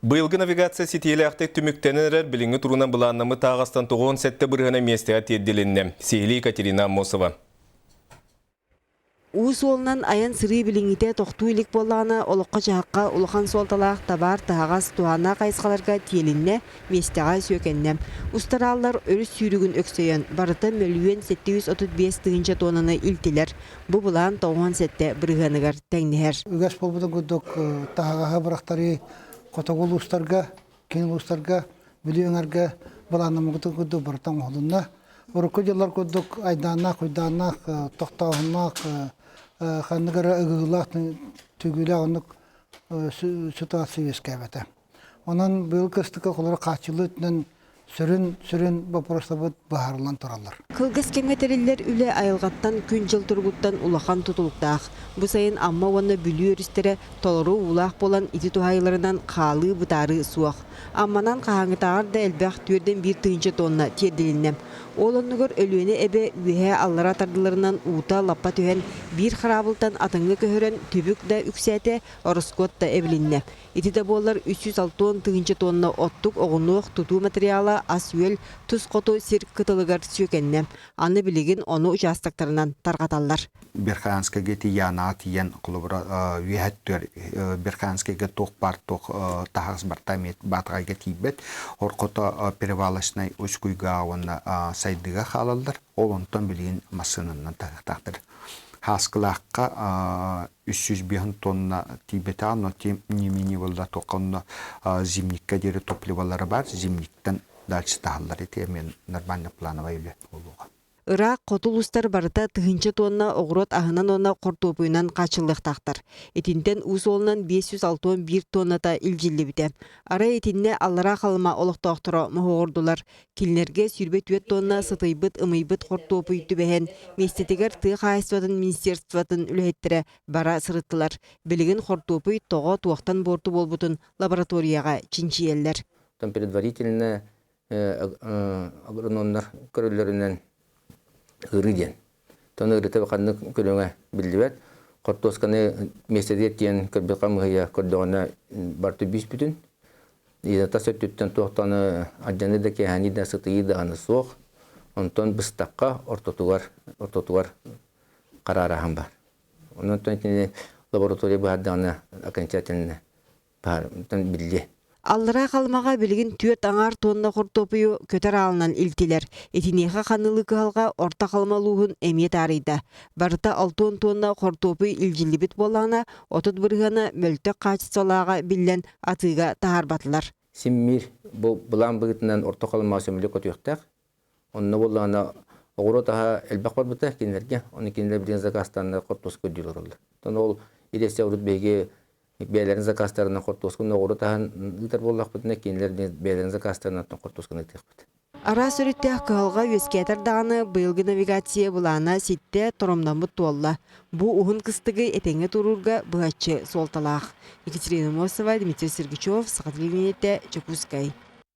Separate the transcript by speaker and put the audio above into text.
Speaker 1: Быйылгы навигация ситиилээхтик түмүктэнэн эрэр, билиҥҥи туругунан былааннаммыт тааҕастан 97 бырыһыана миэстэҕэ тиэрдилиннэ. Сиһилии Екатерина Аммосова.
Speaker 2: Уу суолунан айан-сырыы билиҥҥитэ тохтуу илик буоллаҕына, олоххо-дьаһахха улахан суолталаах табаар, таһаҕас, туһааннаах хайысхаларга тиэлиннэ, миэстэҕэ сүөкэннэ. Устарааллар өрүс сүүрүгүн өксөйөн, барыта 1 135 000 туоннаны илтилэр. Бу былаан 97 бырыһыаныгар тэҥнэһэр.
Speaker 3: Үгэс буолбутун курдук таһаҕаһы бырахтарыы хотугу улуустарга, киин улуустарга, Бүлүү өҥөргө былааннаммытын курдук барыта оҥоһулунна. Урукку дьыллар курдук айдааннаах, куйдааннаах, тохтооһуннаах, ханнык эрэ ыгыылаах, түгүүлээх оннук ситуация үөскээбэтэ. Онон быйыл кыстыкка холоро хааччыллыы өттүнэн сүрүн сүрүн боппуруостарбыт быһаарыллан тураллар.
Speaker 2: Кылгас кэмҥэ тэриллэр үлэ айылҕаттан күн-дьыл туругуттан улахан тутулуктаах. Бу сайын Амма уонна Бүлүү өрүстэрэ толору уулаах буолан ити туһаайыыларынан хаалыы-бытаарыы суох. Амманан хаһааҥҥытааҕар да элбэх 4,1 тыһыынча тонна тиэрдилиннэ. Ол оннугар Өлүөнэ эбэ үөһээ-аллара тардыларынан уута лаппа түһэн, биир хараабылтан атыҥҥа көһөрөн түбүк да үксээтэ, ороскуот да эбилиннэ. Ити да буоллар 360 тыһыынча тонна оттук, оҕунуох, тутуу материала, ас-үөл тус хоту сир кытылыгар сүөкэннэ. Аны билигин ону учаастактарынан тарҕаталлар.
Speaker 4: Верхоянскайга тиийэн тиийэн холобура үөһэттэр Верхоянскайга туох баар туох таһаас барта эмиэ Баатаҕайга тиийбэт. Орхото перевалочнай Учкуйга уонна Сайдыга хаалаллар. Ол онтон билигин массыынанан таһыахтаахтар. Хааскылаахха 305 тонна тиийбэтэҕэ, но тем не менее буолла туохха онно зимникка диэри топливолара баар, зимниктэн дальше таһаллар ити эмиэ нормально плановай үлэ буолуоҕа.
Speaker 2: Ыраах хоту улуустар барыта тыһыынча тонна оҕуруот аһынан уонна хортуоппуйунан хааччыллыахтаахтар. Итинтэн уу суолунан 561 тонната илдьиллибитэ. Арай итиннэ Аллараа Халыма олохтоохторо моһуоҕурдулар. Кинилэргэ 24 тонна сытыйбыт, ымыйбыт хортуопуй түбэһэн, миэстэтигэр тыа хаһаайыстыбатын министерствотын үлэһиттэрэ бара сырыттылар. Билигин хортуопуй тоҕо туохтан буорту буолбутун лабораторияҕа чинчийэллэр.
Speaker 5: Там предварительно агрономнар көрөллөрүнэн ыарыы диэн. Тон ыарыыта ханнык көрүҥэ биллибэт. Хортуосканы миэстэтигэр тиийэн көрбүт хамыыһыйа көрдөҕүнэ барыта бүүс-бүтүн. Тас өттүттэн туох даҕаны алдьаныы да кээһэнии да сытыйыы даҕаны суох. Онтон быстахха ортотугар ортотугар хараараһан бар. Онон итини лаборатория быһаардаҕына окончательно быһаар биллиэ.
Speaker 2: Аллараа Халымаҕа билигин түөрт аҥаар тонна хортуоппуйу көтөр аалынан илтилэр. Итиниэхэ ханылыы кыһалҕа Орто Халыма улууһун эмиэ таарыйда. Барыта 60 тонна хортуоппуй илдьиллибит буоллаҕына, 30 бырыһыана мөлтөх хаачыстыбалааҕа биллэн атыыга таһаарбатылар.
Speaker 5: Симмир бу былаан быһыытынан Орто Халымаҕа сөмөлүөт көтүөхтээх. Онно буоллаҕына оҕуруот аһа элбэх барбыта кинилэргэ. Ону кинилэр билигин заказтааннар хортуоска көрдүү олороллор. Оттон ол идэсэ урут биһиги бэйэлэрин заказтарынан хортуосканы оҕуруот аһын ыытар буоллахпытына, кинилэр бэйэлэрин заказтарынан хортуосканы ыытыахпыт.
Speaker 2: Араас өрүттээх кыһалҕа үөскээтэр даҕаны быйылгы навигация былаана ситтэ, торомноммут туолла. Бу уһун кыстыгы этэҥҥэ туруурга быһаччы суолталаах. Екатерина Мосова, Дмитрий Сергучев, Саха телевидениетэ, Дьокуускай.